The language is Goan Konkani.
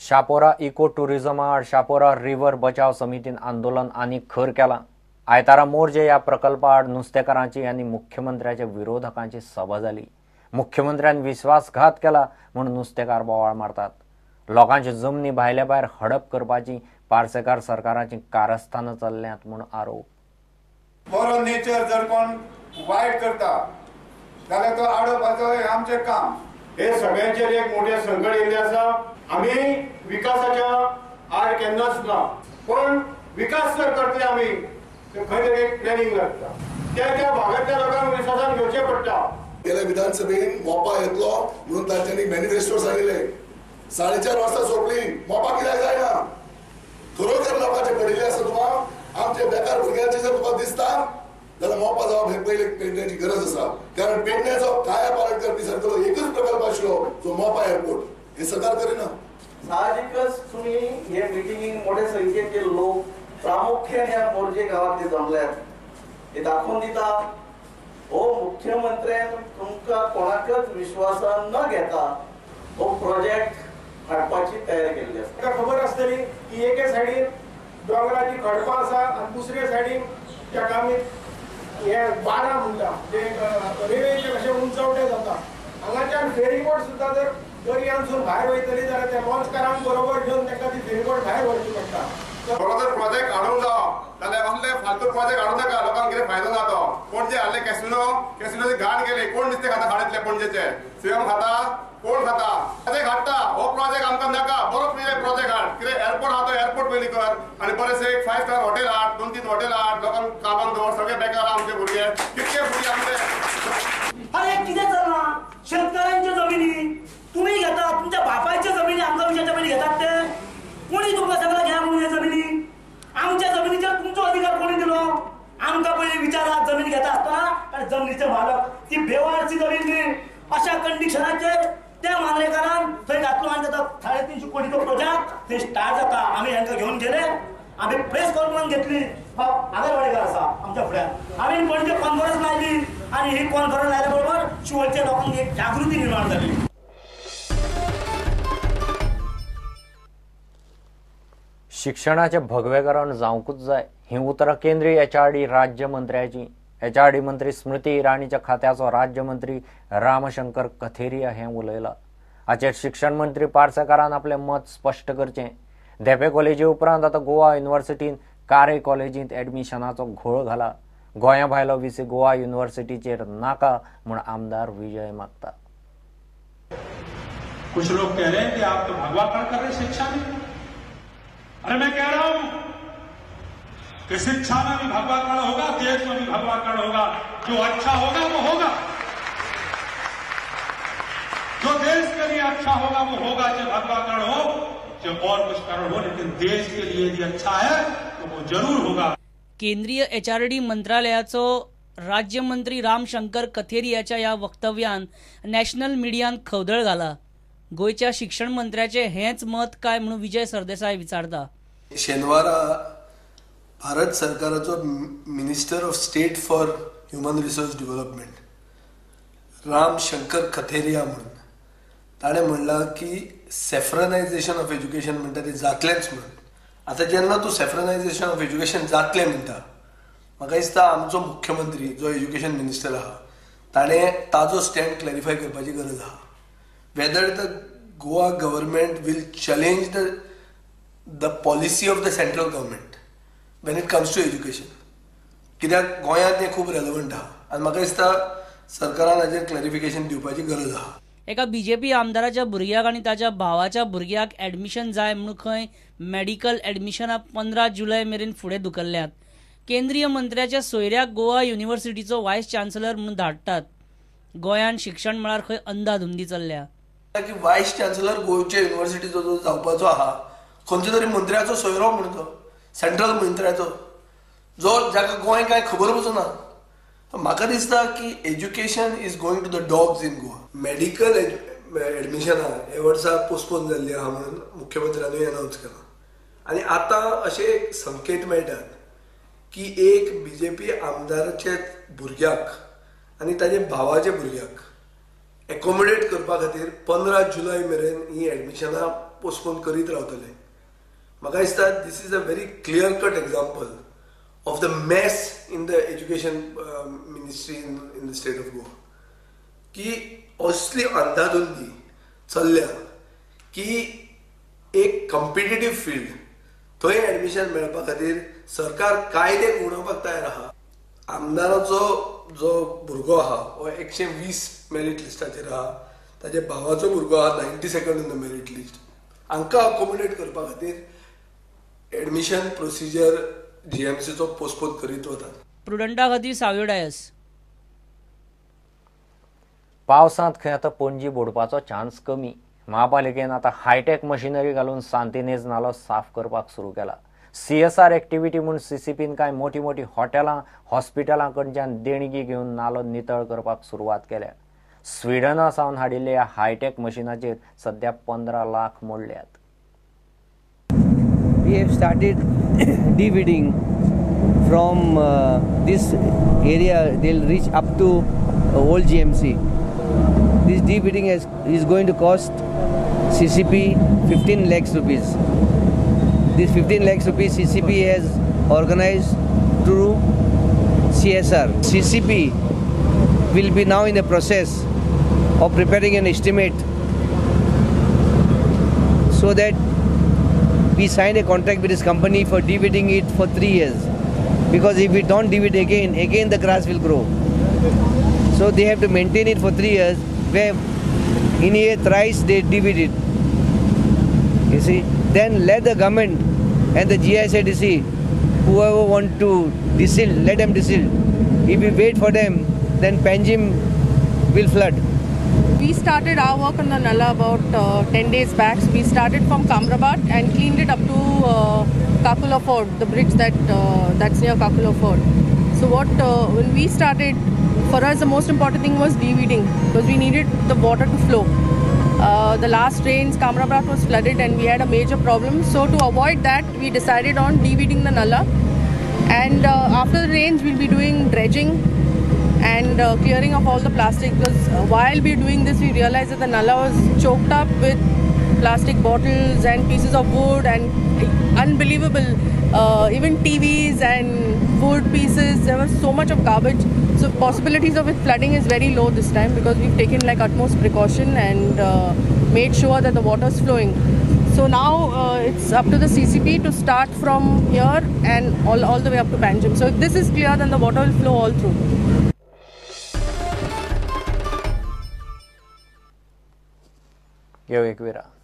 शापोरा इको टुरिझमा आड शापोरा रिव्हर बचाव समितीन आंदोलन आनी खर केलां. आयतारा मोरजे ह्या प्रकल्पा आड नुस्तेकारांची आनी मुख्यमंत्र्याच्या विरोधकांची सभा जाली. मुख्यमंत्र्यान विश्वासघात केला म्हूण नुस्तेकार बोवाळ मारतात. लोकांच्यो जमनी भायल्या भायर हडप करपाची पार्सेकार सरकाराची कारस्थानां चल्ल्यांत म्हूण आरोप. बरो नेचर जर कोण वायट करता जाल्यार तो आडोवपाचो हें आमचें काम. हे सगळ्यांचेर एक मोठे संकट येयल्लें आसा. आमी विकासाच्या आड केन्नाच ना, पण विकास जर करतले आमी तर खंय तरी एक प्लॅनिंग लागता, त्या त्या भागांतल्या लोकांक विश्वासान घेवचें पडटा. गेल्या विधानसभेन मोपा येतलो म्हणून तांच्यांनी मॅनिफेस्टो सांगिल्ले. 4.5 वर्सां सोंपली, मोपा कित्याक जायना? खरोखर लोकांचे पडिल्ले आसा तुका, आमचे बेकार भुरग्यांचे जर तुका दिसता जाल्यार मोपा जावप हे पयले पेडण्याची गरज आसा. कारण पेडण्याचो काया पालट करपी सारको एकच प्रकल्प आशिल्लो जो मोपा एअरपोर्ट, हे सरकार करिना. साहजिकच तुमी हे मिटिंगेक मोठे संख्येचे लोक प्रामुख्यान ह्या मोरजे गांवांतले जमल्यात. हे दाखोवन दिता हो मुख्यमंत्र्यान तुमकां कोणाकच विश्वासान न घेता हो प्रोजेक्ट हाडपाची तयारी केल्ली आसा. ताका खबर आसतली की एके सायडीन दोंगराची खडपां आसा आनी दुसरे सायडीन ताका आमी हे बारा म्हणटा जे रेवेचे कशे उंचवटे जाता. हांगाच्यान फेरीबोट सुद्दां जर दर्यांतसून भायर वयतली जाल्यार त्या लॉन्चकारांक बरोबर घेवन तांकां ती फेरीबोट भायर व्हरची पडटा. बरो जर प्रोजेक्ट हाडूंक जावो जाल्यार असले फालतू प्रोजेक्ट हाडूं नाका, लोकांक कितें फायदो ना तो. पणजे हाडले कॅसिनो, कॅसिनोचे घाण गेले, कोण नुस्तें खाता खाणेंतले पणजेचे? सीएम खाता, कोण खाता? प्रोजेक्ट हाडटा, हो प्रोजेक्ट आमकां नाका. बरो प्रोजेक्ट हाड, कितें एअरपोर्ट आहा तो एअरपोर्ट पयलीं कर आनी बरें एक 5 स्टार हॉटेल हाड, 2-3 हॉटेल हाड, लोकांक कामाक दवर. सगळे बेकार आमचे भुरगे, कितके भुरगे आमचे. अरे कितें चल्लां? शेतकऱ्यांच्या जमिनी तुमी घेतात, तुमच्या बापायच्या जमिनी आमकां विचारच्या पयलीं घेतात ते. कोणी तुमकां सगळं घ्या म्हणून ह्या जमिनी? आमच्या जमिनीचेर तुमचो अधिकार कोणी दिलो? आमकां पयलीं विचारात जमीन घेता आसतना, कारण जमनीचे मालक ती बेवारची जमीन न्ही. अशा कंडिशनाचेर त्या मांद्रेकारान थंय घातलो आनी ताका 350 कोटीचो प्रोजेक्ट थंय स्टार्ट जाता. आमी हांकां घेवन गेले, आमी प्रेस कॉन्फरन्स घेतली. आगरवाडेकार आसा आमच्या फुड्यान. आमी पणजे कॉन्फरन्स लायली आनी ही कॉन्फरन्स लायल्या बरोबर शिवोलच्या लोकांक एक जागृती निर्माण जाली. शिक्षणाचें भगवेकरण जावंकूच जाय ही उतरां केंद्रीय एचआरडी राज्यमंत्र्याची. एचआरडी मंत्री स्मृती इराणीच्या खात्याचो राज्यमंत्री रामशंकर कथेरिया हें उलयलां. हाचेर शिक्षण मंत्री पार्सेकारान आपलें मत स्पश्ट करचें. धेंपे कॉलेजी उपरांत आतां गोवा युनिव्हर्सिटीन कारे कॉलेजींत एडमिशनाचो घोळ घाला. गोंया भायलो व्हीसी गोवा युनिव्हर्सिटीचेर नाका म्हूण आमदार विजय मागता. कुछ लोग कह रहे हैं कि आप तो भगवाकरण कर रहे शिक्षा में. अरे मैं कह रहा हूं कि शिक्षा में भी भगवाकरण होगा, देश में भी भगवाकरण होगा. जो अच्छा होगा वो होगा, जो देश के लिए अच्छा होगा वो होगा, चाहे भगवाकरण हो चाहे और कुछ करण हो, लेकिन देश के लिए यदि अच्छा है तो वो जरूर होगा. केंद्रीय एचआरडी मंत्रालयाचो राज्यमंत्री रामशंकर कथेरियाच्या ह्या वक्तव्यान नॅशनल मिडियान खवदळ घाला. गोंयच्या शिक्षण मंत्र्याचे हेंच मत काय म्हणून विजय सरदेसाय विचारता. शेनवारा भारत सरकाराचो minister of state for human resource development Ram Shankar Katheria म्हणून ताणें म्हणलां की सॅफ्रनायझेशन ऑफ एज्युकेशन म्हणटा तें जातलेंच म्हणून. आतां जेन्ना तूं सॅफ्रनायझेशन ऑफ एज्युकेशन जातलें म्हणटा, म्हाका दिसता आमचो मुख्यमंत्री जो एज्युकेशन मिनिस्टर आहा ताणें ताजो स्टँड क्लॅरिफाय करपाची गरज आहा. Whether the Goa government will challenge the policy of the central government when it comes to education. कित्याक गोंयांत तें खूब रेलेवंट आहा आनी म्हाका दिसता सरकारान हाजेर क्लॅरिफिकेशन दिवपाची गरज आहा. एका बीजेपी आमदाराच्या भुरग्याक आनी ताच्या भावाच्या भुरग्याक एडमिशन जाय म्हणून खंय मेडिकल एडमिशनां 15 जुलय मेरेन फुडें धुकल्ल्यात. केंद्रीय मंत्र्याच्या सोयऱ्याक गोवा युनिव्हर्सिटीचो वायस चान्सलर म्हणून धाडटात. गोंयांत शिक्षण मळार खंय अंदाधुंदी चल्ल्या. की वायस चान्सलर गोंयच्या युनिव्हर्सिटीचो जो जावपाचो आहा खंयच्या तरी मंत्र्याचो सोयरो म्हण तो, सेंट्रल मंत्र्याचो, जो जाका गोंय कांय खबर पसून ना. म्हाका दिसता की education is going to the dogs in Goa. Medical एडमिशनां हे वर्सा पोस्टपोन जाल्ली आहा म्हणून मुख्यमंत्र्यानूय अनावन्स केलां आनी आतां अशे संकेत मेळटात की एक बीजेपी आमदाराच्या भुरग्याक आनी ताजे भावाच्या भुरग्याक एकोमोडेट करपा खातीर 15 जुलय मेरेन ही एडमिशनां पोस्टपोन करीत रावतले. म्हाका दिसता this is a very clear cut example of the mess in the education ministry in the state of Goa, की असली अंधाधुंदी चल्ल्या की एक कॉम्पिटिटिव्ह फील्ड थंय एडमिशन मेळपा खातीर सरकार कायदे उडोवपाक तयार आहा. आमदाराचो जो भुरगो आहा हो 120 मेरीट लिस्टाचेर आहा, ताच्या भावाचो भुरगो आहा 92nd in the merit list. हांकां अकोमोडेट करपा खातीर एडमिशन प्रोसिजर जीएमसीचो पोस्टपोन करीत वतात. प्रुडंटा खातीर सावियो डायस. पावसांत खंय आतां पणजी बुडपाचो चान्स कमी. महापालिकेन आतां हायटेक मशिनरी घालून सांतिनेज नालो साफ करपाक सुरू केला. CSR activity म्हूण सीसीपीन कांय मोठी मोठी हॉटेलां हॉस्पिटलां कडच्यान देणगी घेवन नालो नितळ करपाक सुरवात केल्या. स्विडना सावन हाडिल्ल्या ह्या हायटेक मशिनाचेर सध्या 15 lakh मोडल्यात. We have started de-weeding from this area. They'll reach up to old GMC. This de-weeding is going to cost CCP 15 lakhs rupees. This 15 lakhs rupees CCP has organized through CSR. CCP will be now in the process of preparing an estimate so that we signed a contract with this company for de-weeding it for 3 years. Because if we don't de-weed again the grass will grow. So they have to maintain it for 3 years, where in a year thrice they de-weed it. You see, then let the government and the GSIDC, whoever want to desilt, let them desilt. If we wait for them, then Panjim will flood. We started our work on the Nala about 10 days back. So we started from Kamrabat and cleaned it up to Kakula Fort, the bridge that's near Kakula Fort. So when we started, for us the most important thing was de-weeding, because we needed the water to flow. The last rains, Kamrabat was flooded and we had a major problem. So to avoid that, we decided on de-weeding the Nala. And after the rains, we'll be doing dredging and clearing of all the plastic, because while we were doing this, we realized that the Nala was choked up with plastic bottles and pieces of wood and unbelievable, even TVs and wood pieces. There was so much of garbage. So possibilities of it flooding is very low this time, because we've taken like utmost precaution and made sure that the water is flowing. So now it's up to the CCP to start from here and all the way up to Panjim. So if this is clear, then the water will flow all through. घेऊ एक विराम.